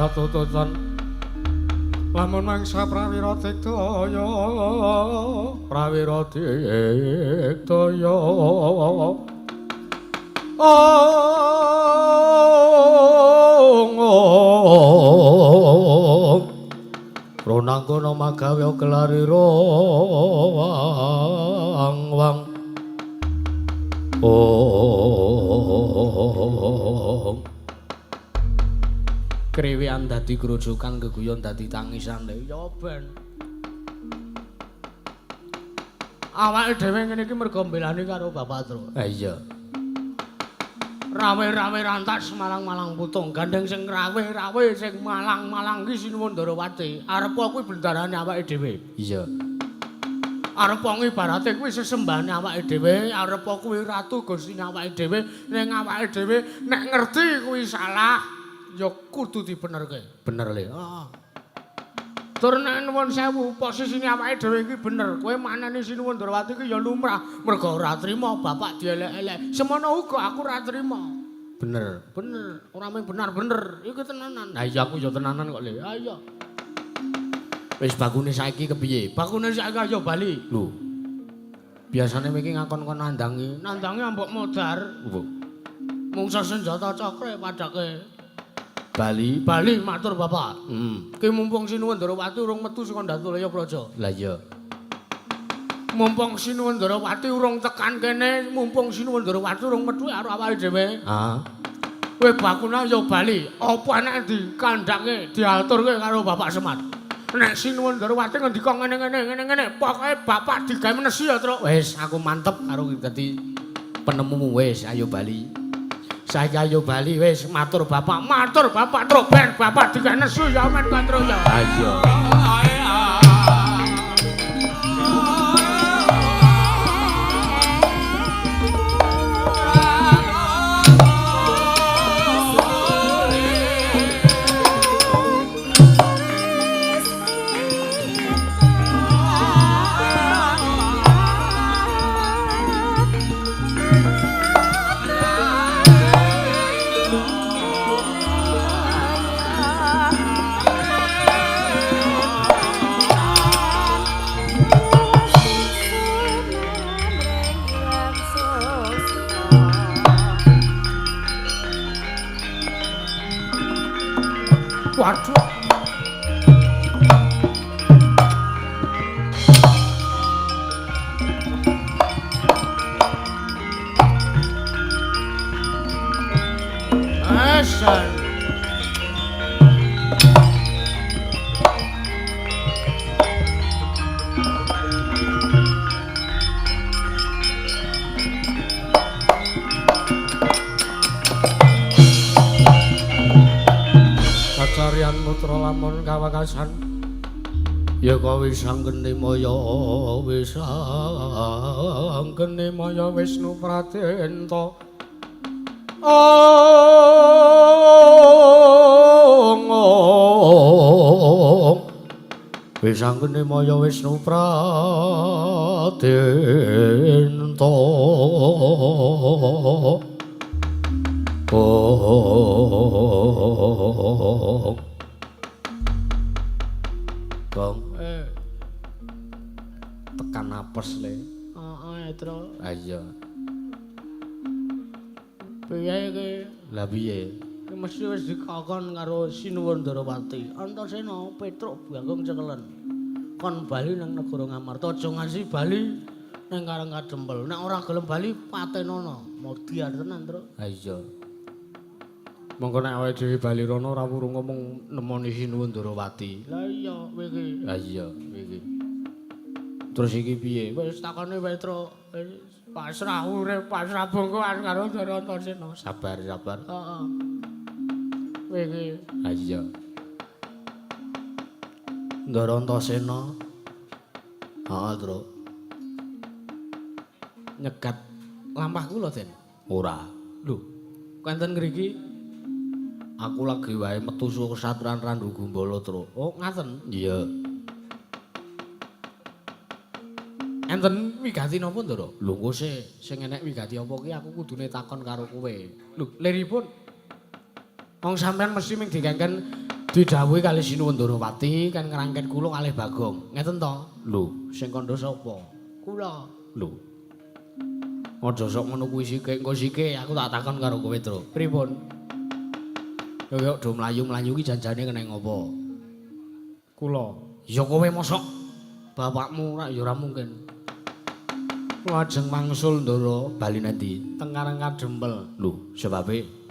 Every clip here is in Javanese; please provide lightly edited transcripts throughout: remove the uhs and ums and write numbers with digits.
Katututan lamun mangsa prawira digdaya, prawira digdaya. Ong ong Ronangkono magawe kelarira wang wang. Ong Kriwean dadi grojokan geguyon dadi tangisan. Ya ben. Awake dhewe ngene iki mergo mbelani karo Bapak Tru. Ha iya. Rawe-rawe rantas malang-malang putung, gandeng sing rawe-rawe sing malang-malang iki Sinuwun Ndarawati. Arepa kuwi bendarane awake dhewe. Iya. Arepa ibarate kuwi sesembahane awake dhewe, arepa kuwi ratu gustine awake dhewe, ning awake dhewe nek ngerti kuwi salah ya kudu dibenerke. Bener le. Heeh. Tur nek nuwun sewu, posisine awake dhewe iki bener. Kowe maneni Sinuwun Ndarawati iki ya lumrah, mergo ora trima bapak dielek-elek. Semono uga aku ora trima. Bener, bener, ora mung benar bener, iki tenanan. Lah iya aku ya tenanan kok le. Ha iya. Wis bakune saiki kepiye? Bakune saiki ayo bali. Lho. Biasane iki ngakon kon nandangi, nandangi ambok modar. Lho. Mungsa senjata cakre padake. Bali, bali matur bapak. Ki mumpung Sinuwun Ndarawati urung metu saka Ndatulaya Praja. Lah iya. Mumpung Sinuwun Ndarawati urung tekan kene, mumpung Sinuwun Ndarawati urung metu karo awake dhewe. Ha. Kowe bakuna ya bali. Apa enek dikandhake, diaturke karo Bapak Semar. Nek Sinuwun Ndarawati ngendika ngene-ngene, ngene-ngene, pokoke bapak digawe menesi ya, Truk. Wis, aku mantep karo dadi penemumu wis, ayo bali. Saiki ayo bali wis matur bapak Truk ben bapak digawe nesu ya men kok Truk ya. Ayo. Waduh. Asan. Kacarian putra lamun kawakasan ya kawisanggeni maya wisanggeni maya Wisnu Pradenta. Ong ong Wisanggeni maya Wisnu Pradenta. Ong Gong tekan apes le. Heeh, Tru. Ha iya. Piye iki? Lah piye? Iki mesti wis dikokon karo Sinuwun Ndarawati. Antasena Petruk Bagong cekelen. Kon bali nang negara Ngamarta, aja ngasi bali nang Karang Kadempel. Nek ora gelem bali patenono. Modiar tenan, Truk. Ha iya. Mongko nek awake dhewe bali rono ora wurung ngomong nemoni Sinuwun Ndarawati. Lah iya kowe iki. Lah iya kowe iki. Terus iki piye? Wis takone Petruk. Wis pasrah urip, pasrah bongkoan karo Ndara Antasena. Sabar, sabar. Heeh. Kowe iki. Ha iya. Ndara Antasena. Heeh, Truk. Nyegat lampah kula, Den. Ora. Lho, kok enten ngriki? Aku lagi wae metu saka satran Randu Gumbala, Truk. Oh, ngaten? Iya. Enten wigati napa, Ndara? Lho, engko sik sing enek wigati apa ki aku kudune takon karo kowe. Lho, liripun? Wong sampean mesti ming dikengken Didhawuhi kalih Sinuwun Ndarawati kan ngrangken kula kalih Bagong. Ngeten to? Lho, sing kandha sapa? Kula. Lho. Aja sok ngono kuwi sike, engko sike aku tak takon karo kowe, Truk. Pripun? Kowe do mlayu-mlayu ki janjane kena ngopo? Kula. Ya kowe mosok bapakmu ora ya ora mungkin. Lajeng mangsul Ndara bali nanti teng Karang Kadempel. Lho, sebabe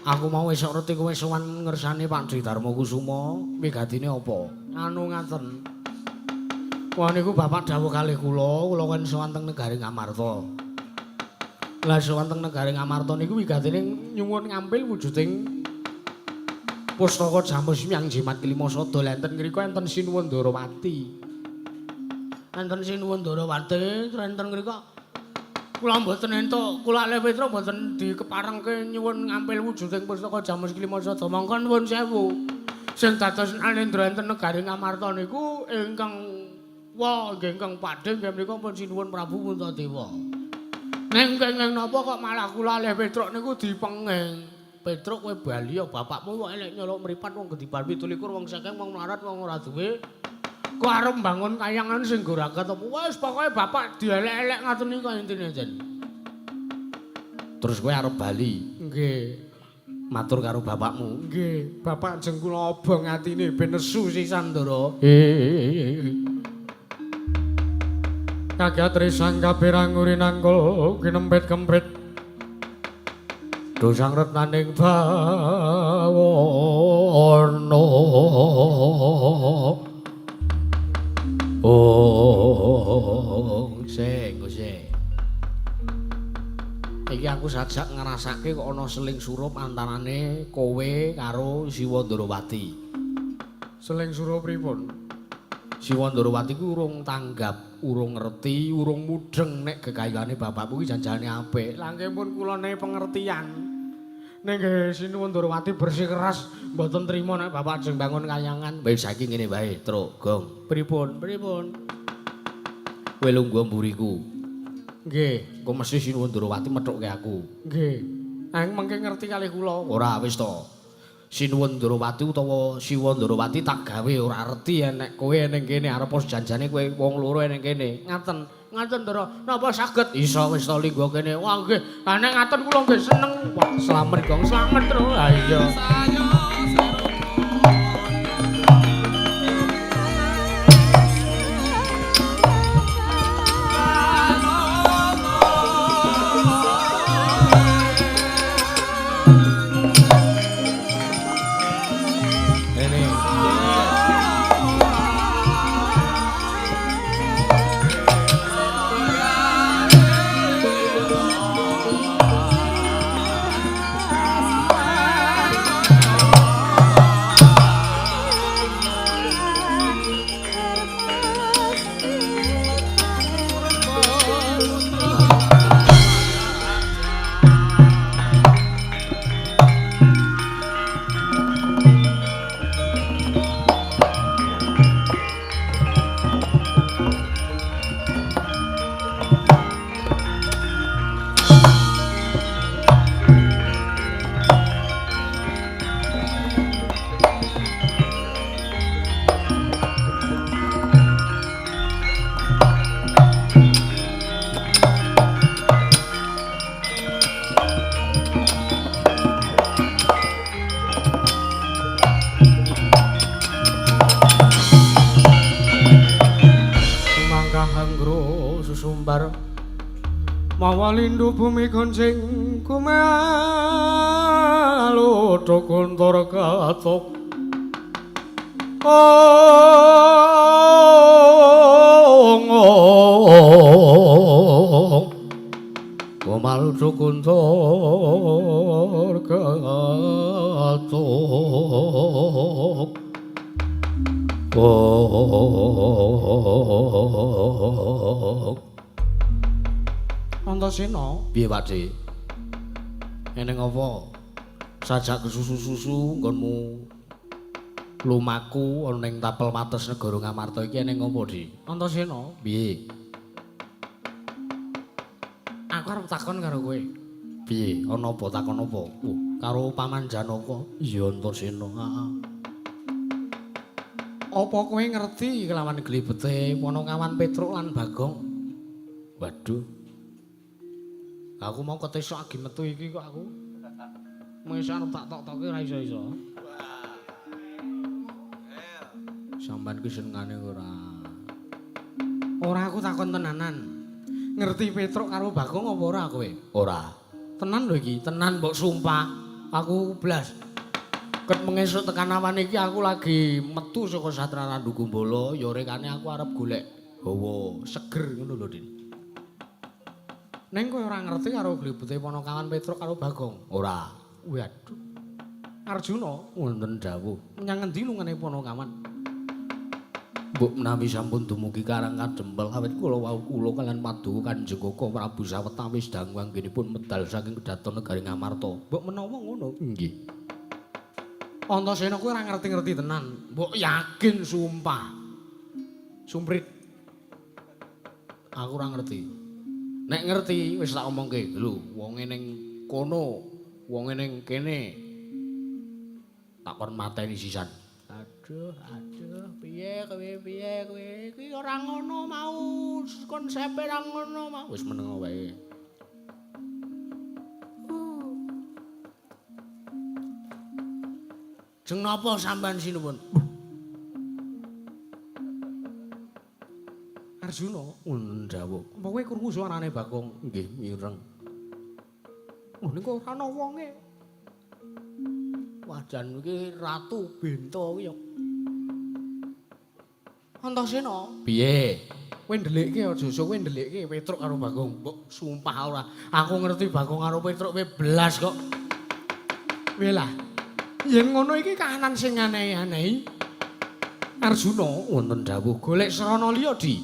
aku mau esuk reti kowe sowan ngersane Pak Dwi Darma Kusuma, migatine apa? Anu ngaten. Wah niku bapak dawuh kalih kula, kula kan sowan teng negari Ngamarta. Lah sowan teng negari Ngamarta niku wigatine nyuwun ngampil wujuding pustaka Jamus Hyang Jimat Kelima Sada. Enten ngriko enten Sinuwun Ndarawati. Enten Sinuwun Ndarawati, enten ngriko kula mboten entuk, kula kalih Petruk mboten dikeparengke nyuwun ngampil wujuding pustaka Jamus Kelima Sada. Mongko nuwun sewu. Sing dados Nalendra enten negari Ngamarta niku ingkang wa nggih ingkang padhe nggih mriku pun Sinuwun Prabu Puntadewa. Ning kenging napa kok malah kula kalih Petruk niku dipenging. Petruk kowe bali ya bapakmu kok elek nyolok mripat wong gediban 27 wong sekeng wong melarat wong ora duwe. Kok arep mbangun kayangan sing goragat apa? Wis pokoke bapak dielek-elek ngaten niku intine jen. Terus kowe arep bali? Nggih. Matur karo bapakmu? Nggih, bapak jeng kula obong atine ben nesu sisan, Ndara. Kaget risang kabeh nguri nangkul kinempit kempit. Dosang retnaning bawana. Oh, sing sing. Iki aku sajak ngrasake kok ana seling surup antarane kowe karo Siwa Ndarawati. Seling surup pripun? Siwa Ndarawati ku urung tanggap, urung ngerti, urung mudheng nek gegayane bapakmu ki janjane apik. Lah nggih pun kula nehi pengertian. Ning nggih Sinuwun Ndarawati bersikeras mboten trima nek bapak ajeng bangun kayangan. Wis saiki ngene wae, Truk, Gong. Pripun? Pripun? Kowe lungguh mburiku. Nggih, engko mesti Sinuwun Ndarawati methukke aku. Nggih. Ang mengke ngerti kalih kula. Ora wis to. Sinuwun Ndarawati utawa Siwa Ndarawati tak gawe ora reti nek kowe ning kene arep janjane kowe wong loro ning kene. Ngaten. Ngaten Ndara. Napa saged? Iso wis to linggo kene. Wah nggih. Lah nek ngaten kula nggih seneng. Wah slamet Gong, slamet Tru. Ha iya. Mawa lindu bumi goncing kumalu kuntur katuk. Ong kumalu kuntur katuk. Ong Antasena, piye Pak Dik? Eneng apa? Sajak kesusu-susu nggonmu lumaku ana ning tapel wates negara Ngamarta iki eneng apa, Dik? Antasena, piye? Aku arep takon karo kowe. Piye? Ana apa takon apa? Karo Paman Janaka. Iya, Antasena. Heeh. Apa kowe ngerti kelawan glibete Panakawan Petruk lan Bagong? Waduh. Aku mau ketesok agi metu iki kok aku. Mesa arep tak tok-tokke ora iso-iso. Sampeyan ki senengane ora. Ora aku takon tenanan. Ngerti Petruk karo Bagong apa ora kowe? Ora. Tenan lho iki, tenan mbok sumpah. Aku blas. Ket mengesuk tekan awan iki aku lagi metu saka Satra Randu Gumbala, ya rekane aku arep golek hawa seger ngono lho, Din. Ning kowe ora ngerti karo glibete Panakawan Petruk karo Bagong? Ora. Waduh. Arjuna wonten dawuh, menyang ngendi lungane Panakawan? Mbok menawi sampun dumugi Karang Kadempel awit kula wau kula kaliyan paduka Kanjeng Koko Prabu sawetawis dangu anggenipun medal saking kedaton negari Ngamarta. Mbok menawa ngono? Nggih. Antasena kuwi ora ngerti-ngerti tenan. Mbok yakin sumpah. Sumprit. Aku ora ngerti. Nek ngerti wis tak omongke. Lho, wonge ning kono, wonge ning kene. Tak kon mateni sisan. Aduh, aduh, piye kowe, piye kowe? Kuwi ora ngono mau, konsepe ora ngono mau. Wis meneng wae. Jeng napa sampean sinuwun? Arjuna ndawuh. Apa kowe krungu suarane Bagong? Nggih, mireng. Oh niku ora ana wonge. Wah, jan iki Ratu Benta kuwi ya. Antasena, piye? Kowe ndelikke aja kowe ndelikke Petruk karo Bagong. Mbok sumpah ora. Aku ngerti Bagong karo Petruk kowe belas kok. Piye lah? Yen ngono iki kahanan sing aneh-aneh. Arjuna wonten dawuh golek srana liya di.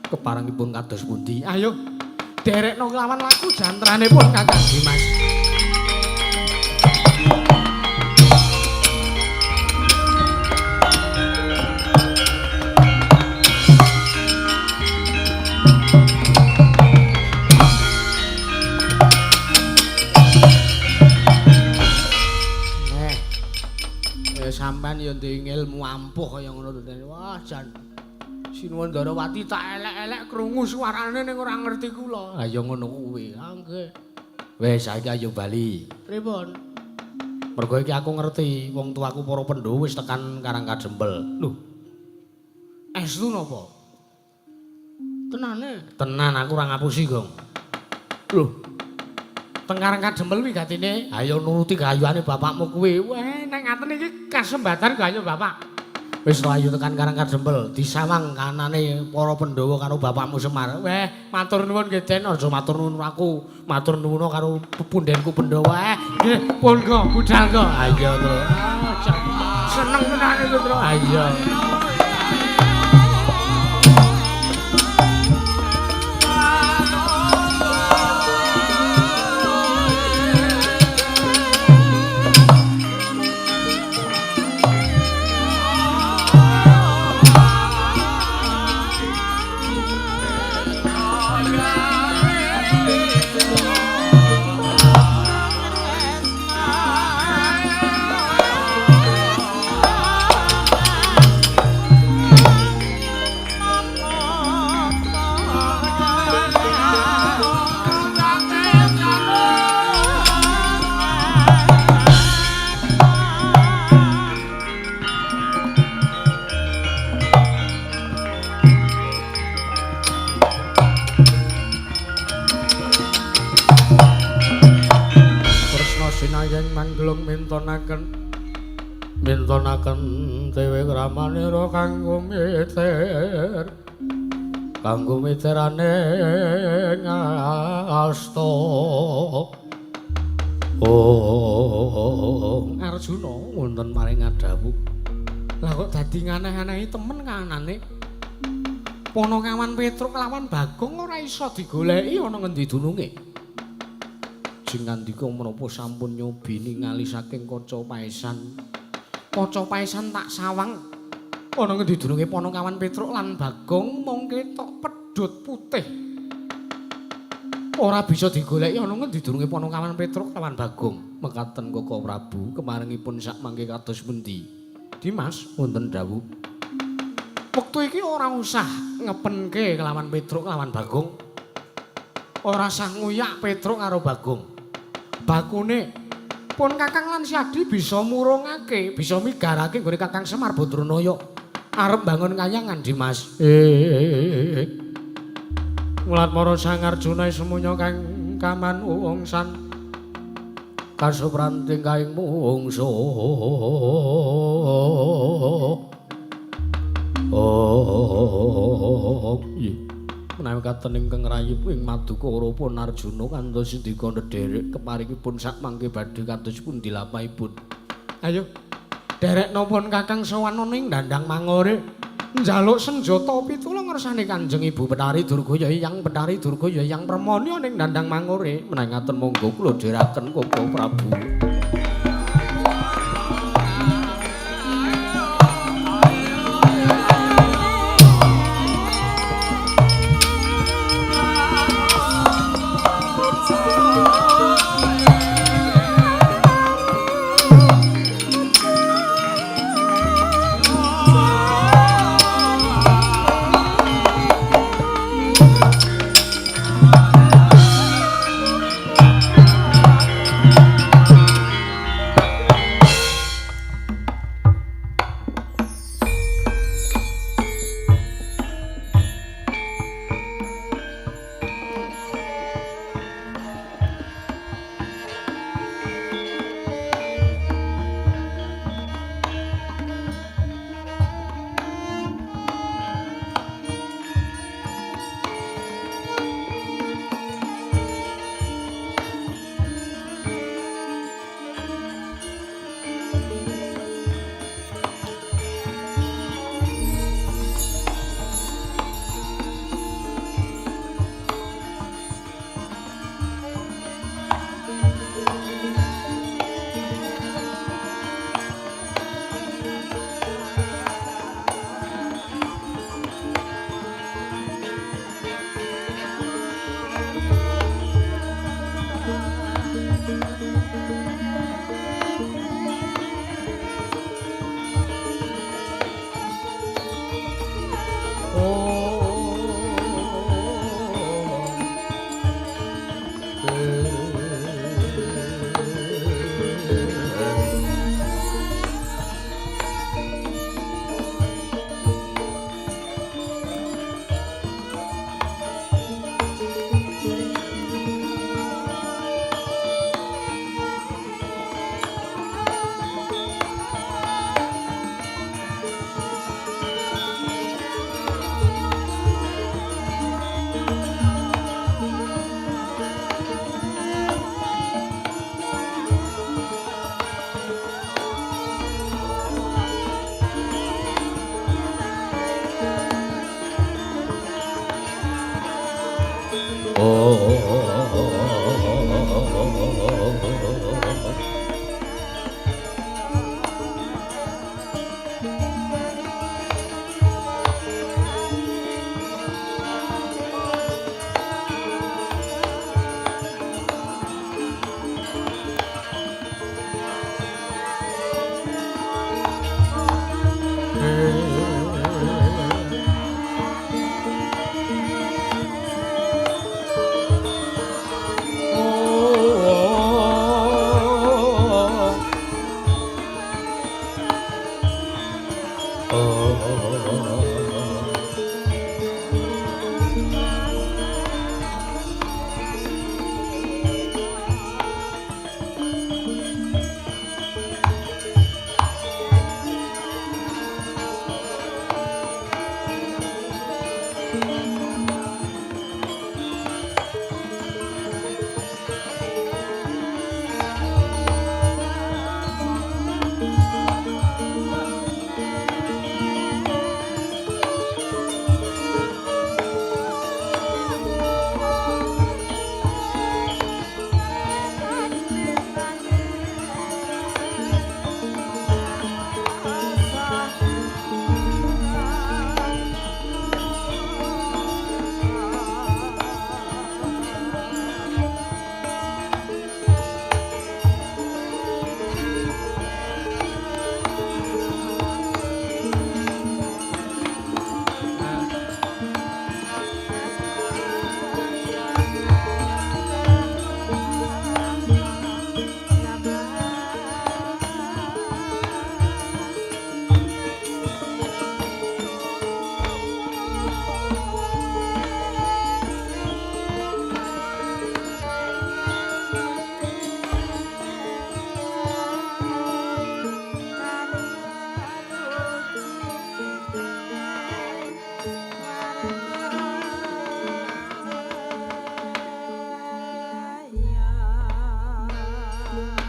Keparengipun kados pundi? Ayo derekno kelawan laku jantranipun Kakang Dimas. Sampeyan ya ndek ilmu ampuh kaya ngono to. Wah, jan Sinuwun Ndarawati tak elek-elek krungu suarane ning ora ngerti kula. Ha ya ngono kuwi. Ha nggih. Wis saiki ayo bali. Pripun? Mergo iki aku ngerti wong tuaku para Pandhawa wis tekan Karang Kadempel. Lho. Estu napa? Tenane? Tenan aku ora ngapusi, Gong. Lho. Teng Karang Kadempel kuwi gatine ayo nuruti gayuhane bapakmu kuwi. Wah, nek ngaten iki kasembatan gayo bapak. Wis ayo tekan Karang Kadempel, disawang kanane para Pandhawa karo bapakmu Semar. Weh, matur nuwun nggih Den, aja matur nuwun aku, matur nuwun karo pepundhenku Pandhawa. Nggih, pun go, budal go. Ayo, Tru. Seneng tenan iki, Tru. Ayo. Mintonaken dewe kramanira kanggo miter kanggo miterane ngasta. Oh Arjuna wonten maring ngadhawuh. Lah kok dadi nganeh-anehi temen kanane. Panakawan Petruk lawan Bagong ora iso digoleki ana ngendi dununge. Jeng ngandika menapa sampun nyobi ningali saking kaca paesan. Kaca paesan tak sawang ana ngendi dununge Panakawan Petruk lan Bagong mung ketok pedhot putih. Ora bisa digoleki ana ngendi dununge Panakawan Petruk lawan Bagong. Mekaten Koko Prabu kemarengipun sak mangke kados pundi? Dimas wonten dawuh. Wektu iki ora usah ngepenke kelawan Petruk kelawan Bagong. Ora usah nguyak Petruk karo Bagong. Bakune pun Kakang lan Siadi bisa murungake, bisa migarake nggone Kakang Semar Badranaya. Arep bangun kayangan Dimas. Mulat para Sang Arjuna semuanya kang kamanungsan kasupranting kaing mungsuh. Oh, nggih. Menawi katen ingkang rayip ing Madukara pun Arjuna kantos sindika ndherek keparingipun sak mangke badhe kados pundi lapahipun. Ayo derekna pun Kakang sowan ana ing Dandang Mangore njaluk senjata pitulung ngersane Kanjeng Ibu Betari Durga ya Hyang Betari Durga ya Hyang Permoni ana ing Dandang Mangore. Menawi ngaten monggo kula dherekaken Koko Prabu.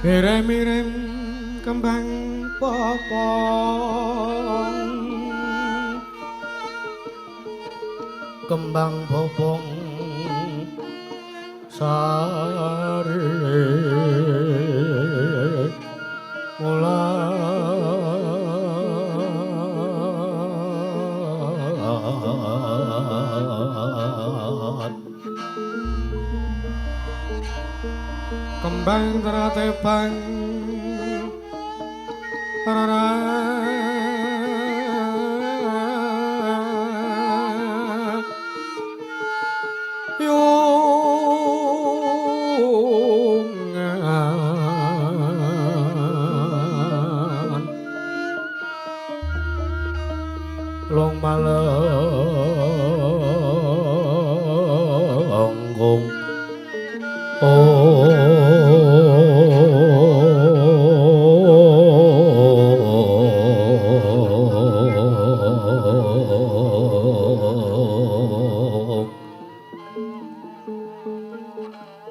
Irem-irem kembang popong, kembang popong sari mulat. Kembang teratebang yungan long malengkung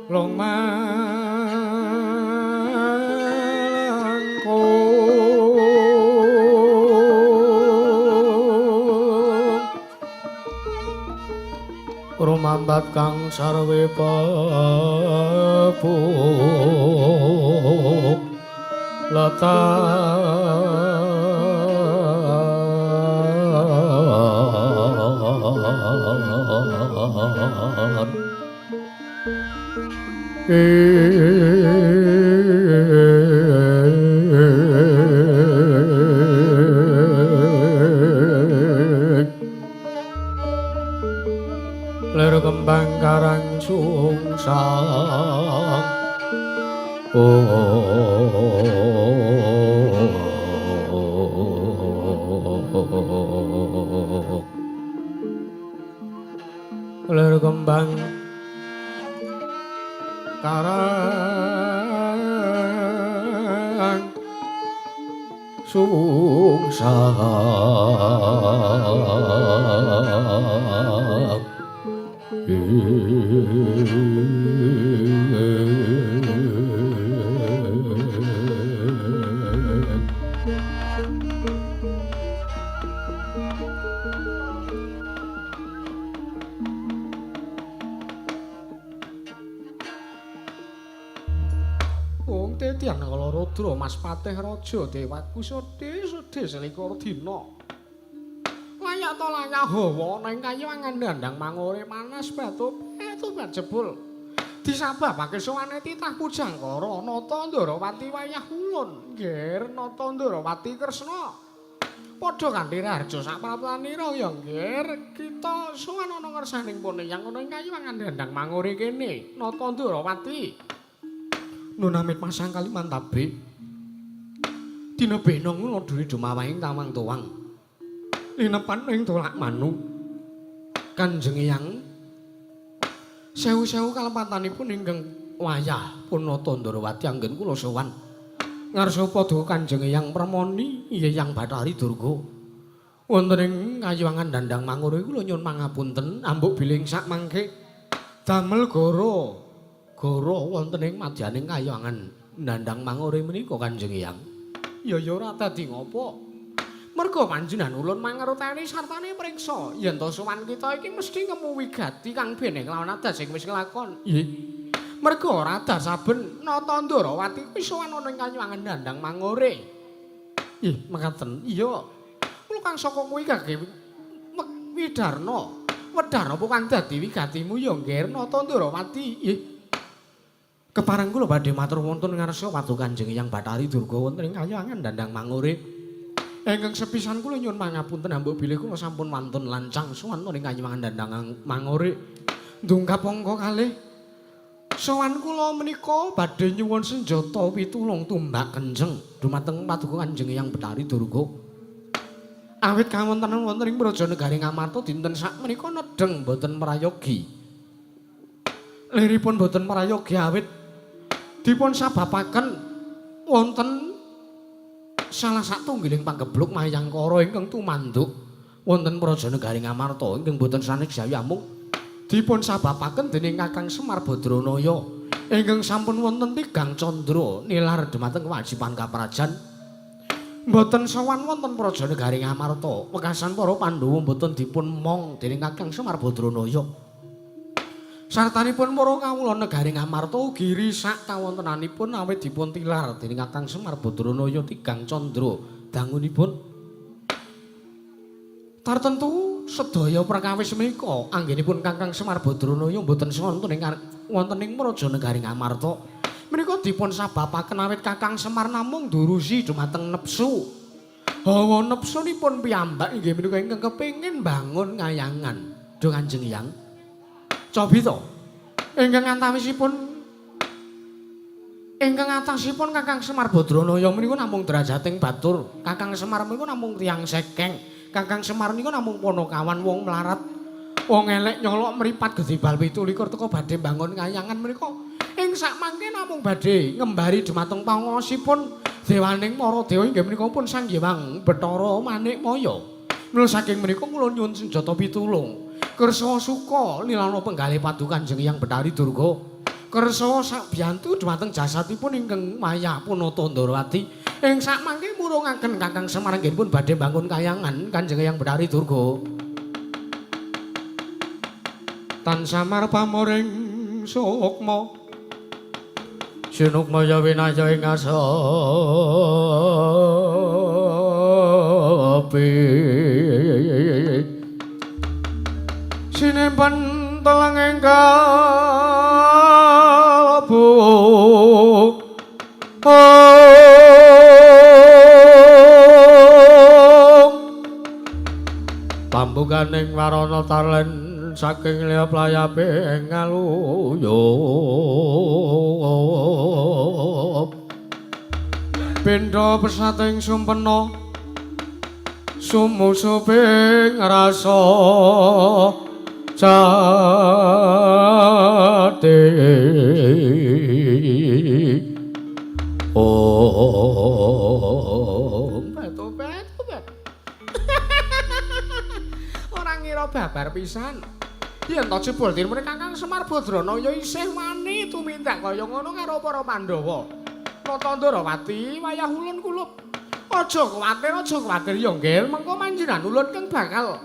long malengkung rumambat kang sarwe pepuk letan lir kembang karang sungsang lir kembang karang sungsang. Wong tetian kala Rudra Mas Patih Raja Dewaku sedhe sedhe selikur dina. Layak to layak hawa ana ing kayangan dandang mangore panas batu petu jebul. Disababake sowane titah Pujangkara Nata Ndarawati wayah ulun, Nggir Nata Ndarawati Kresna. Padha kanthi raharja sapraptanira ya nggir, kita sowan ana ngersaning puneyang ana ing kayangan dandang mangore kene Nata Ndarawati. Nun amit masang Kalimantabe. Dina bena ngono dhewe dumawahing tawang tuwang. Linepan ing tolak manu. Kanjeng Eyang sewu-sewu kalepatanipun ingkang wayah pun Nata Ndarawati anggen kula sowan. Ngarsa padha Kanjeng Eyang Permoni Eyang Bathari Durga. Wonten ing kayiwangan dandang mangure kula nyuwun pangapunten ambuk bilih sak mangke damel goro. Goro wonten ing madyaning kayangan nandang mangure menika Kanjeng Eyang. Ya ya ora dadi ngopo. Merga panjenengan ulun mangerteni sartane priksa yen to sowan kita iki mesti ngemu wigati kang beneh kelawan adat sing wis kelakon. Nggih. Merga ora adat saben Nata Ndarawati kuwi sowan ana ing kayangan nandang mangure. Ih, mekaten. Iya. Kula kang saka kuwi kage Widarna. Wedar apa kang dadi wigatimu ya Nggir Nata Ndarawati. Nggih. Kepareng kula badhe matur wonten ngarsa paduka Kanjeng Eyang Bathari Durga wonten ing kayangan dandang mangure. Ingkang sepisan kula nyuwun pangapunten ambuk bilih kula sampun wantun lancang sowan ing kayangan dandang mangure. Ndungkap angka kalih. Sowan kula menika badhe nyuwun senjata pitulung tumbak kenjeng dumateng paduka Kanjeng Eyang Bathari Durga. Awit kawontenan wonten ing Praja Negari Ngamarta dinten sakmenika nedheng boten prayogi. Liripun boten prayogi awit dipun sababaken wonten salah satunggiling panggebluk Mayangkara ingkang tumanduk wonten Praja Negari Ngamarta ingkang boten sanes jawi amung dipun sababaken dening Kakang Semar Badranaya Ingkang sampun wonten tigang candra nilar dhumateng kewajiban kaprajan. Mboten sowan wonten praja negari Ngamarta. Wekasan para Pandhawa mboten dipun mong dening Kakang Semar Badranaya. Sartanipun para kawula negari Ngamarta ugi risak kawontenanipun awit dipun tilar dening Kakang Semar Badranaya tigang candra dangunipun. Tartentu sedaya perkawis menika anggenipun Kakang Semar Badranaya mboten wonten ing wonten ing praja negari Ngamarta. Menika dipun sababaken awit Kakang Semar namung durusi dumateng nepsu. Hawa nepsunipun piyambak inggih menika ingkang kepengin bangun kayangan. Duh Kanjeng Hyang. Cobi to. Ingkang atasipun Kakang Semar Badranaya menika namung derajating batur. Kakang Semar menika namung tiyang sekeng. Kakang Semar niku namung ponokawan wong melarat. Wong elek nyolok mripat gedibal 27 teka badhe bangun kayangan menika ing sakmangke namung badhe ngembari dumateng pangaosipun dewaning para dewa inggih menika pun Sang Hyang Bathara Manikmaya. Mula saking menika kula nyuwun senjata pitulung. Kersa suka lilana penggalih paduka Kanjeng Hyang Bathari Durga. Kersa sabiyantu dumateng jasadipun ingkang wayah Punata Ndarawati. Ing sakmangke murungaken Kakang Semar anggenipun badhe bangun kayangan Kanjeng Hyang Bathari Durga. Tan samar pamoring sukma sinukmaya winaya ing asapi sinempen teleng ing kalbu pambukaning warana talen saking liya playape ngaluyup pindha pesating sumpena sumusuping rasa jati. Om beto beto bet. Ora ngira babar pisan. Yen to jebul dirmene Kakang Semar Badranaya isih wani tumindak kaya ngono karo para Pandhawa. Nata Ndarawati wayah ulun kulup. Aja kuwatir ya nggih, mengko manjenan ulun kang bakal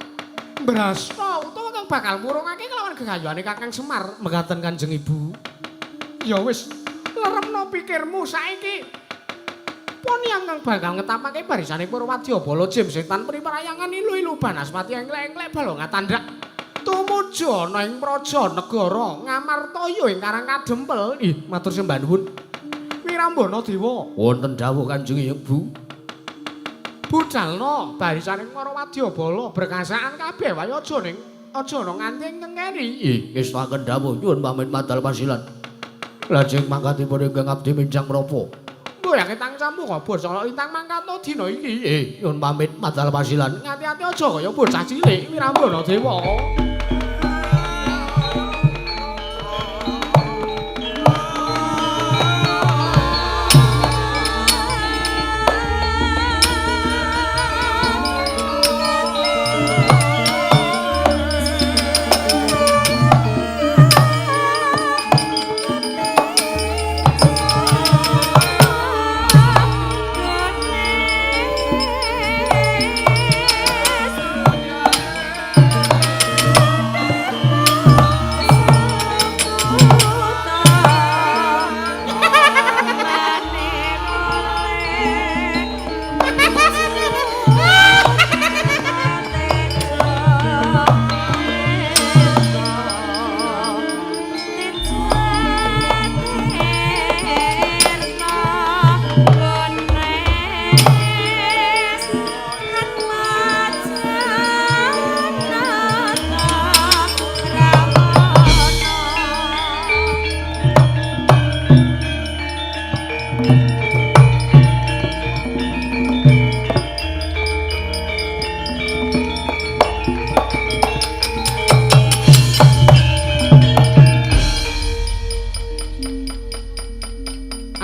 mbrasta utawa kang bakal murungake kelawan gegayuhane Kakang Semar. Mekaten Kanjeng Ibu. Ya wis, leremno pikirmu saiki. Poni kang bakal ngetapake barisane para wadyabala jim setan priparayangan ilu-ilu banaspati englek-englek balonga tandhak. Tumuju ana ing praja negara Ngamartaya ing Karang Kadempel. Ih, matur sembah nuwun. Wirambana dewa. Wonten dawuh Kanjeng Ibu. Budalna barisane para wadyabala berkasaan kabeh wae aja ning aja ana nganti ngengkeri. Ih, ngestaken dawuh nyuwun pamit madal pasilan. Lajeng mangkatipun ingkang abdi minjang menapa? Mboyake tang campuh basa lintang mangkata dina iki. Nyuwun pamit madal pasilan. Ngati-ati aja kaya bocah cilik Wirambana dewa.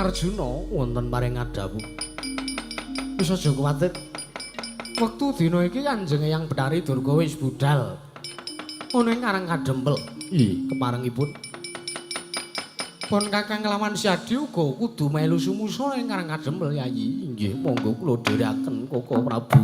Arjuna wonten paring adhawuh. Wis aja kuwatir. Wektu dina iki Kanjeng Eyang Bathari Durga wis budal ana ing Karang Kadempel. Ih, keparengipun. Pun Kakang kelawan Siadi uga kudu melu sumusa ing Karang Kadempel Yayi. Inggih, monggo kula dherekaken Koko Prabu.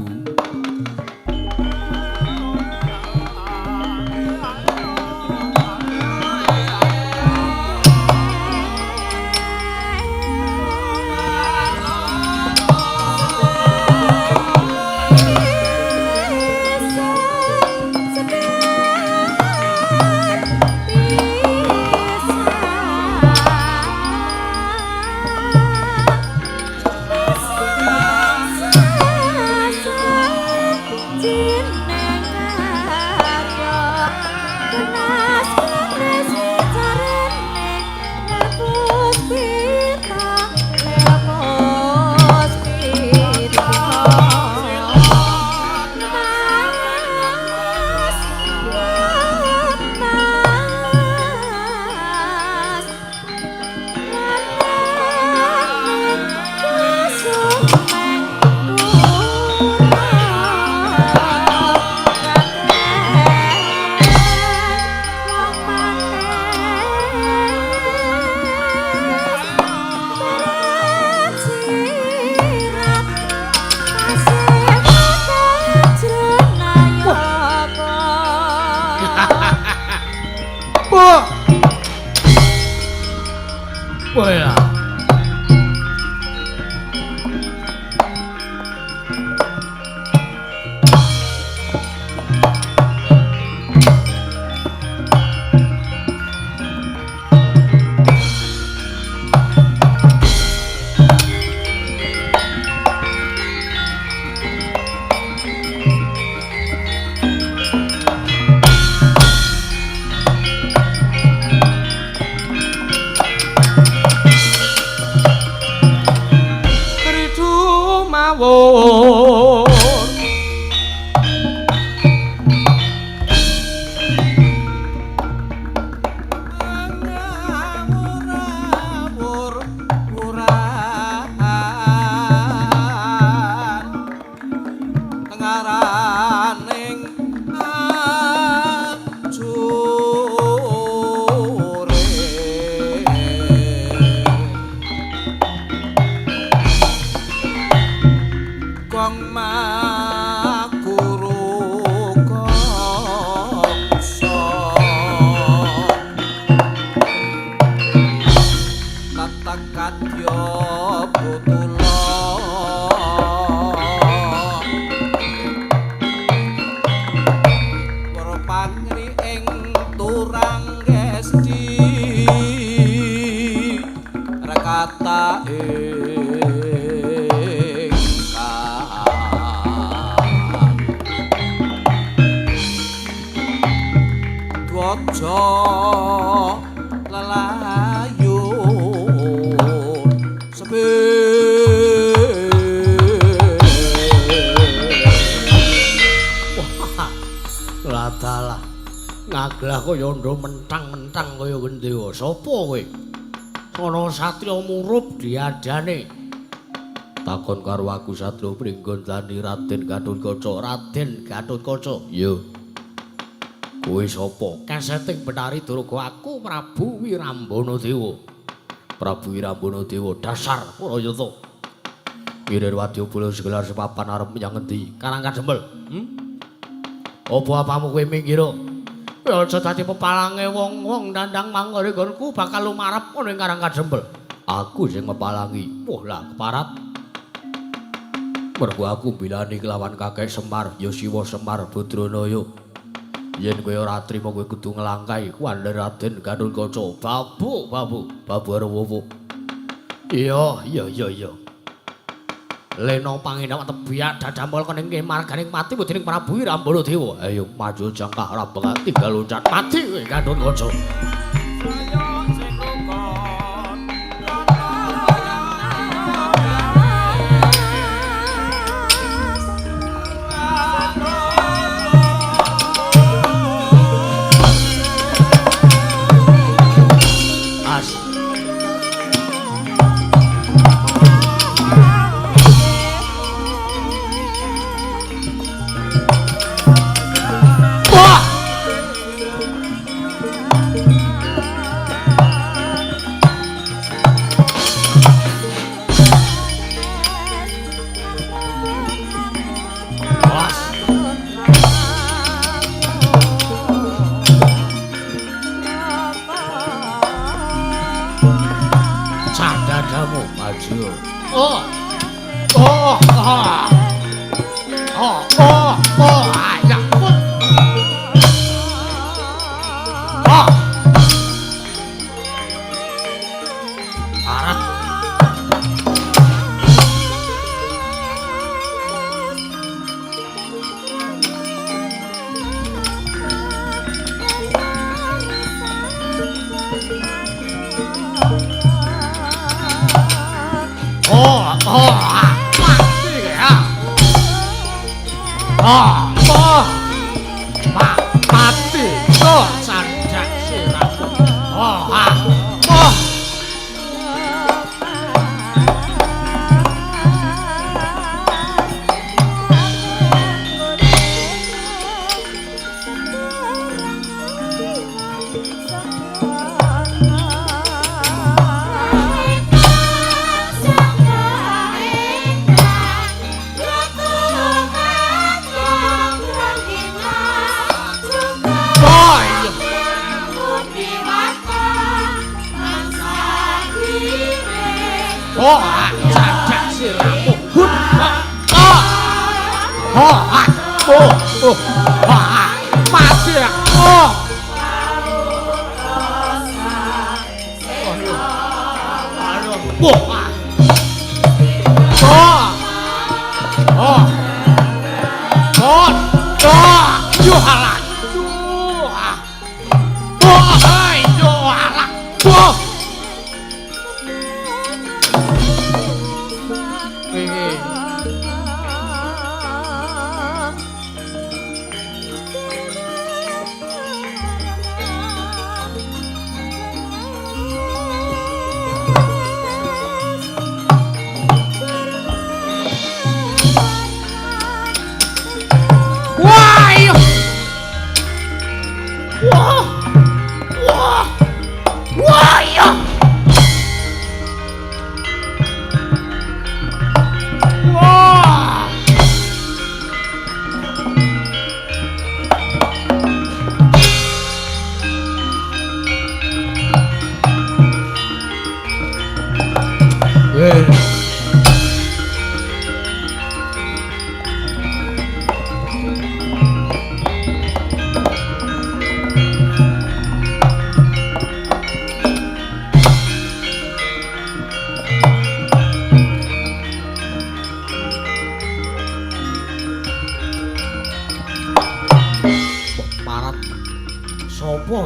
Kaya ndho mentang-mentang kaya gendhewa. Sapa kowe? Ana satriya murup diadane. Takon karo aku satriya Pringgondani Raden Gatotkaca. Raden Gatotkaca. Iya. Kowe sapa? Keseting Betari Durga, aku Prabu Wirambana Dewa. Prabu Wirambana Dewa dasar Prayata. Ngirir wadya bala segelar sepapan arep menyang ngendi? Karang Kadempel. Apa apamu kowe minggir? Kowe aja dadi pepalange wong-wong dandang manggone nggonku bakal lumarep ana ing Karang Kadempel. Aku sing mepalangi. Wah lah keparat. Mergo aku mbilani kelawan kakek Semar, ya Siwa Semar Badranaya. Yen kowe ora trima kowe kudu nglangkai kuwandhe Raden Gatotkaca. Babu, babu, babu arep opo? Iya, iya, iya, iya. Lena pangenak tebiak dadamol kening marganing mati dening Prabu Wirambana Dewa. Ayo maju jangkah rabeng tinggal loncat mati kowe Gatotkaca. Wah! Ah, oh. Mati. Oh, candak sirahmu. Oh, ah. Oh. Oh, cadak sirahmu. Hut. Oh. Oh, oh, oh. Mati. Oh. Oh. Oh. Oh. Oh. Oh. Yo halah. Yo. Oh, yo halah. Oh.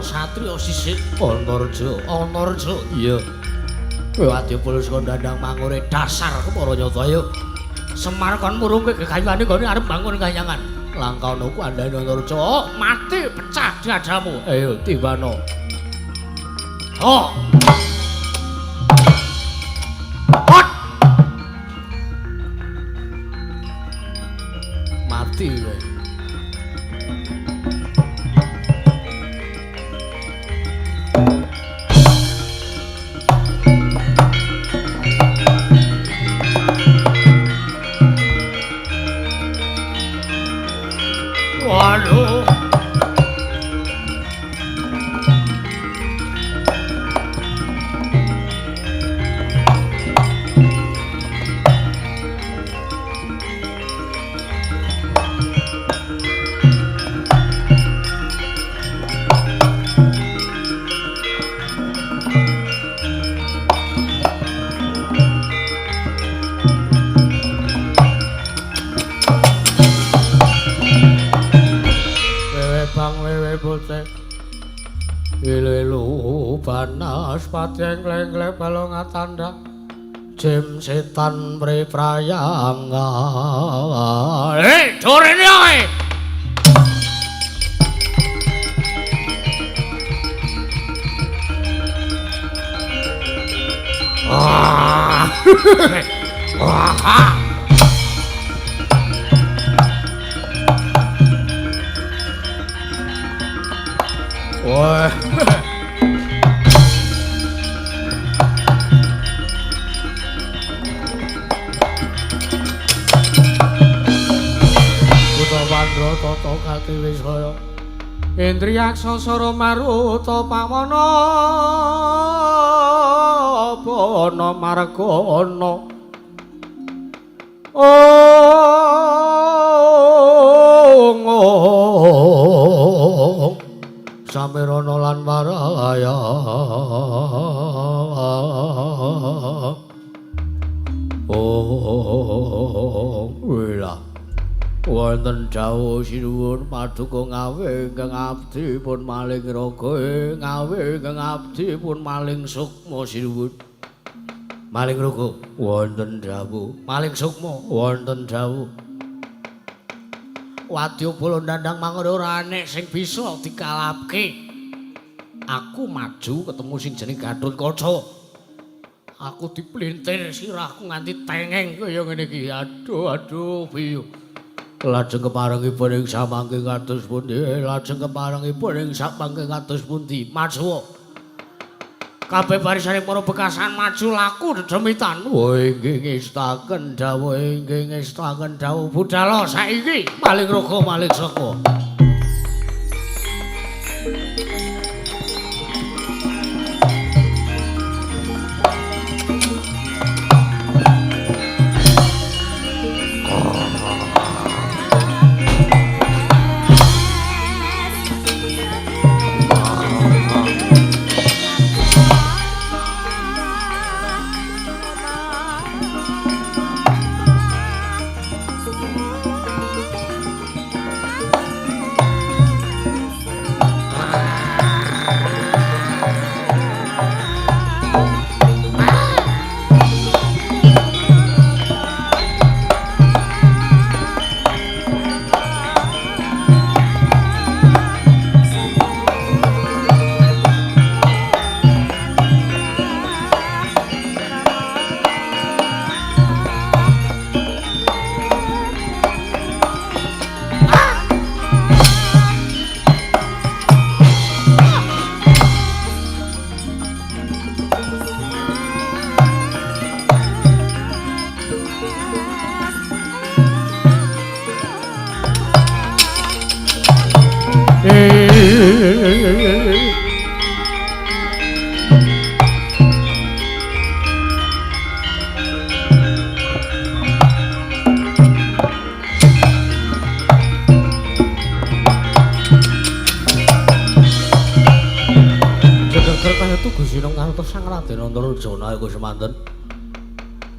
Satrio sisik Antareja, Antareja. Iya. Kowe adipul saka Dandang Mangure dasar kepara nyata ayo. Semar kon murungke kekayuane nggone arep bangun kayangan. Langkana ku andhane Antareja. Oh, mati pecah dadamu. Ayo tibano. Oh. Hot. Mati kowe. Waduh. Banaspati engkleng-engkleng balung atanda jim setan priprayanga. Dorene ae. Ah. Wah. Wah. Tata gati wisaya Indriyaksa sara maruta pawana bana margana ong samirana lan waraya ong wela wonten dawuh sinuwun paduka ngawe ingkang abdi pun maling raga ngawe ingkang abdi pun maling sukma sinuwun. Maling raga wonten dawuh, maling sukma wonten dawuh. Wadyabala Dandang Mangure ora enek sing bisa dikalahke. Aku maju ketemu sing jenenge Gathotkaca. Aku diplintir sirahku nganti tengeng kaya ngene iki. Aduh aduh piye. Lajeng keparengipun ing samangke kados pundi? Lajeng keparengipun ing samangke kados pundi? Maju. Kabeh barisane para bekasan maju laku dedemitan. Wah inggih ngestaken dawuh, inggih ngestaken dawuh. Budala saiki maling raga maling saka.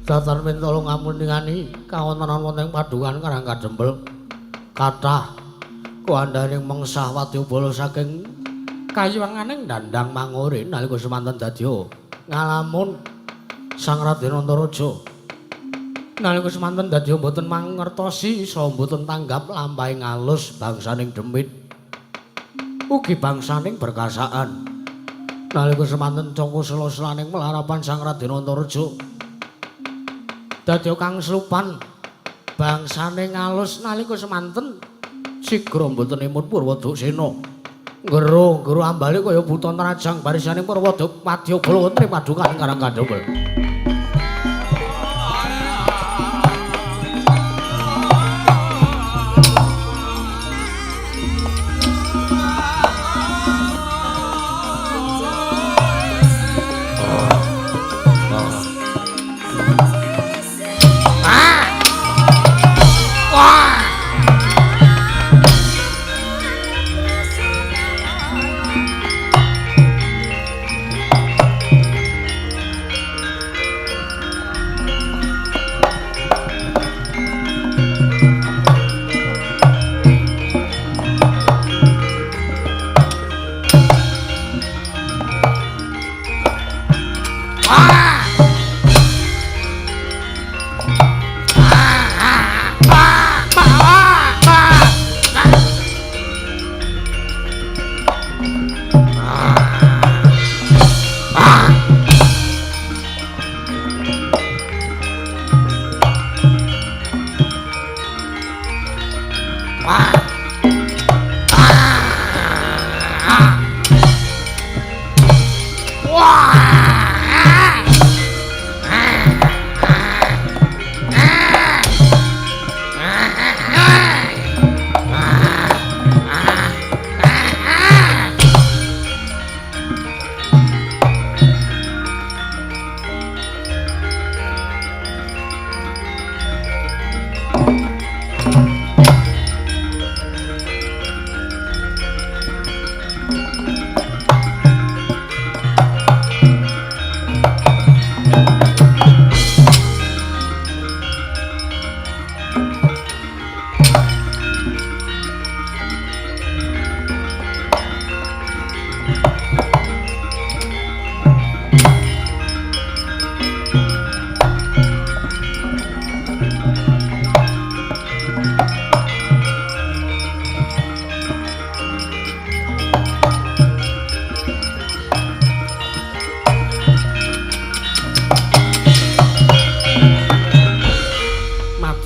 Datan mentala ngamuningani kawontenan wonten ing Padukan Karang Kadempel kathah kuandhaning mengsah wadyabala saking kayiwanganing Dandang Mangure nalika semanten dadya ngalamun Sang Raden Antaraja. Nalika semanten dadya mboten mangertosi saha mboten tanggap lampahing alus bangsaning demit ugi bangsaning berkasaan. Nalika semanten cangka sela-selaning melarapan Sang Raden Antaraja dadya kang slupan bangsane ngalus nalika semanten sigra mboten emut Purwaduksena. Ngero-ngero ambale kaya buta trajang barisane Purwaduk wadyabala wonten ing Padukan Karang Kadempel.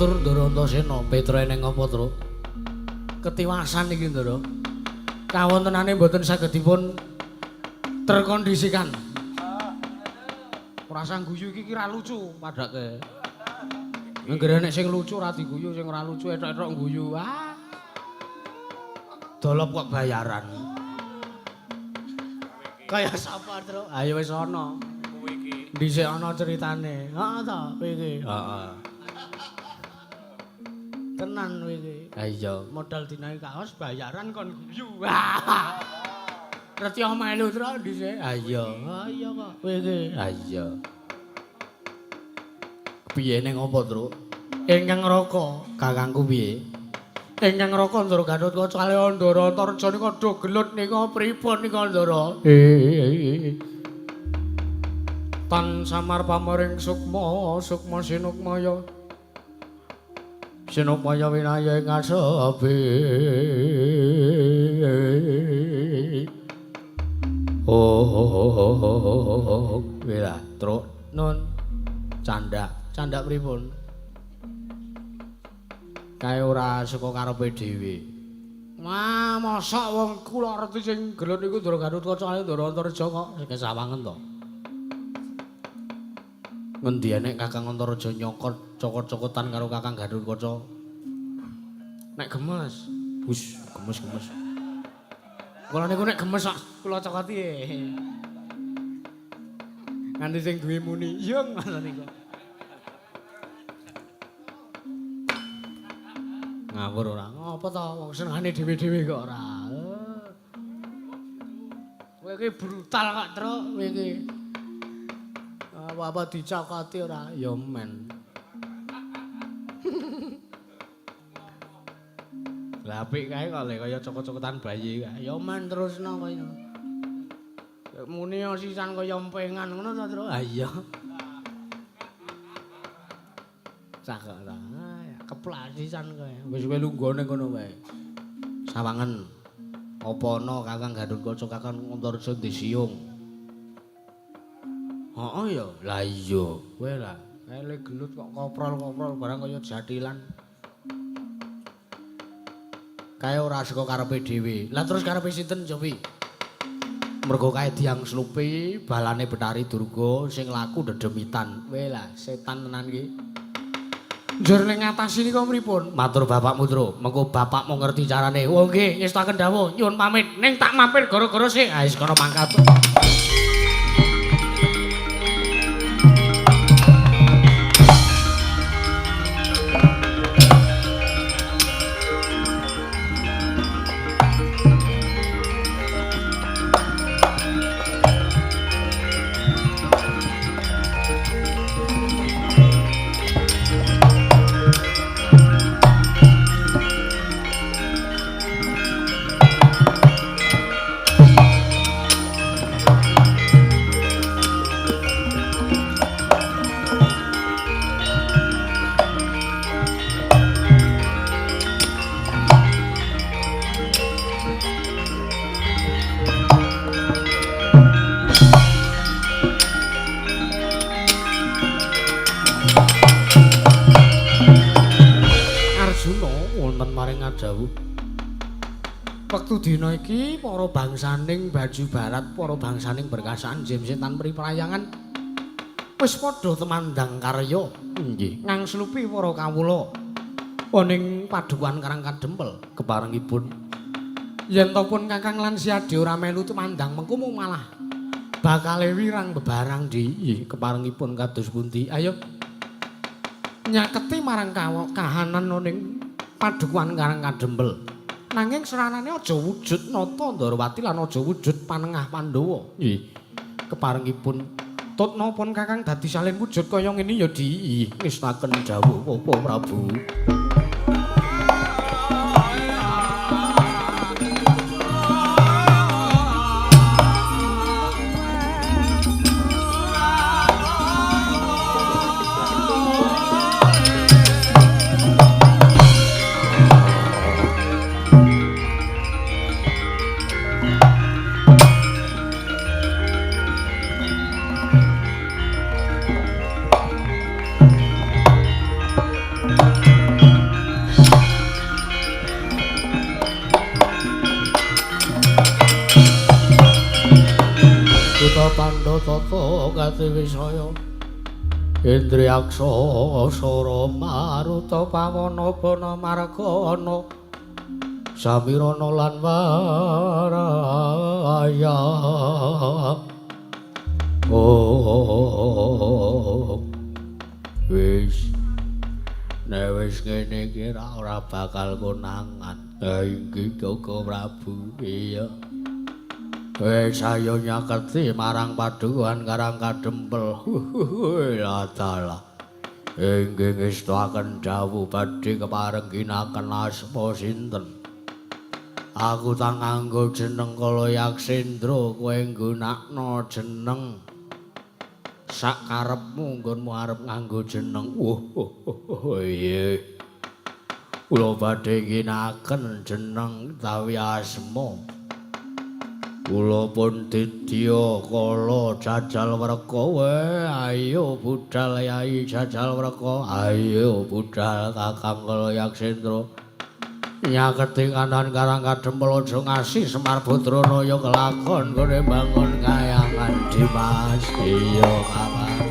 Matur Ndara Antasena, Petra eneng apa, Truk? Ketiwasan iki, Ndara. Kawontenane mboten saged dipun terkondisikan. Ora sang guyu iki ora lucu padake. Anggere nek sing lucu ora diguyu, sing ora lucu etok-etok guyu. Ah. Dolop kok bayaran. Kaya sapa, Truk? Ayo wis ana. Kowe iki. Dhisik ana ceritane. Heeh ta, kowe iki. Heeh. Tenan kowe iki. Ha iya, modal dinae kaos bayaran kon guyu. Ngerti melu Truk dhisik. Ha iya. Ha iya kok kowe iki. Ha iya. Piye ning apa, Truk? Ingkang Raka, kakangku piye? Ingkang Raka Ndara Gatotkaca kaliyan Ndara Antarja nika do gelut nika pripun nika Ndara? Tan samar pamering sukma, sukma sinukmaya. Sinukmaya winaya ing asepi. Oh, wela, Truk, nun. Candak, candak pripun? Kae ora saka karepe dhewe. Wah, mosok wong kula ngerti sing gelut niku Ndara Gatotkaca kaliyan Ndara Antarja kok kesawangen to. Ngendi enek Kakang Antarja nyokot cokot-cokotan karo Kakang Gatotkaca. Nek gemes, wis gemes-gemes. Kula niku nek gemes kok kula cokoti. Nganti sing duwe muni, "Yung," ngono niku. Ngawur ora. Ngapa to wong senengane dhewe-dhewe kok ora. Kowe iki brutal kok, Truk, kowe iki. Apa-apa dicokoti ora? Ya men. Lah apik kae kok le kaya cokot-cokotan bayi kae. Ya men terusno kaya. Muni sisan kaya empengan ngono to, Truk? Ha iya. Cakep ta. Keplak sisan kowe. Wis kowe lungguh ning kono wae. Sawangen. Apa ana Kakang Gatotkaca Kakang Antarja ndisiung? Heeh ya. Lah iya. Kowe lah kae le gelut kok koprol-koprol barang kaya jathilan. Kae ora saka karepe dhewe. Lah terus karepe sinten, Jopi? Mergo kae diang slupi balane Betari Durga sing laku dedemitan. Kowe lah setan tenan iki. Njur ning ngatasi nika pripun? Matur bapakmu, Truk. Mengko bapakmu ngerti carane. Oh nggih, ngestaken dawuh. Nyuwun pamit. Ning tak mampir gara-gara sik. Ah wis kono mangkat. Wektu dina iki para bangsaning Baju Barat, para bangsaning Berkasan Jemsetan Priprayangan wis padha temandang karya. Nggih, ngangslupi para kawula ning padukuhan Karang Kadempel keparengipun. Yen to pun Kakang lan Siade ora melu tumandang mengko malah bakale wirang bebarang di keparengipun kados pundi. Ayo nyaketi marang kahanan ning padukuhan Karang Kadempel. Nanging seranane aja wujud nata Ndarawati lan aja wujud panengah Pandhawa. Nggih. Keparengipun tut napa Kakang dadi salin wujud kaya ngene ya di ngestaken dawuh Bapak Prabu. Pandha tata katiwisaya Indriyaksa Sara Maruta Pawana Bana Margana Samirana lan Waraya. Oh, wis nek wis ngene iki ora bakal konangan. Inggih Koko Prabu. Iya. Wis ayo nyaketi marang padukuhan Karang Kadempel. La dalah. Inggih ngestuaken dawuh badhe kepareng ginaken asma sinten. Aku tak nganggo jeneng Kalayaksendra, kowe nggunakno jeneng sak karepmu nggonmu arep nganggo jeneng. Oh, iya. Kula badhe ngginakaken jeneng utawi asma. Kula pun didya kala Jajal Wreka. We ayo budal Yai Jajal Wreka, ayo budal Kakang Kalayaksendra. Nyaketi kanan Karang Kadempel aja ngasih Semar Badranaya kelakon gone bangun kayangan Dimas. Iya Kakang.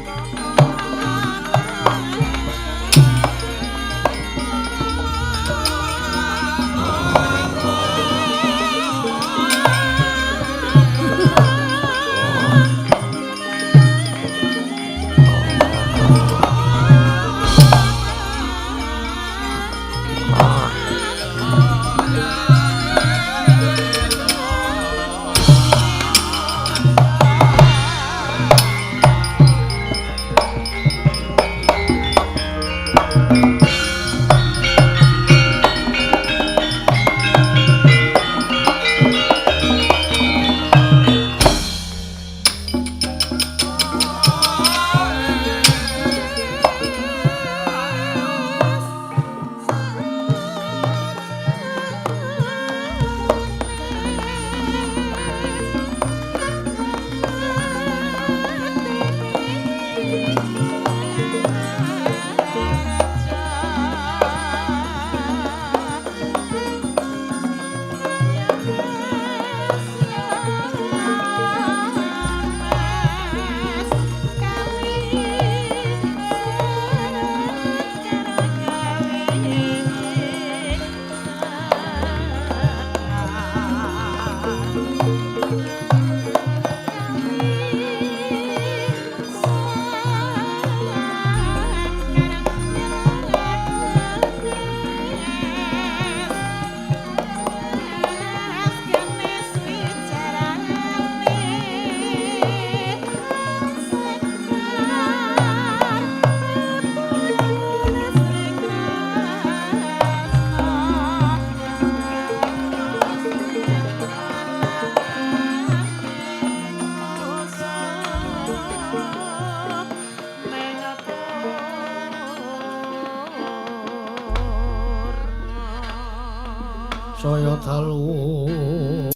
Saya dalu.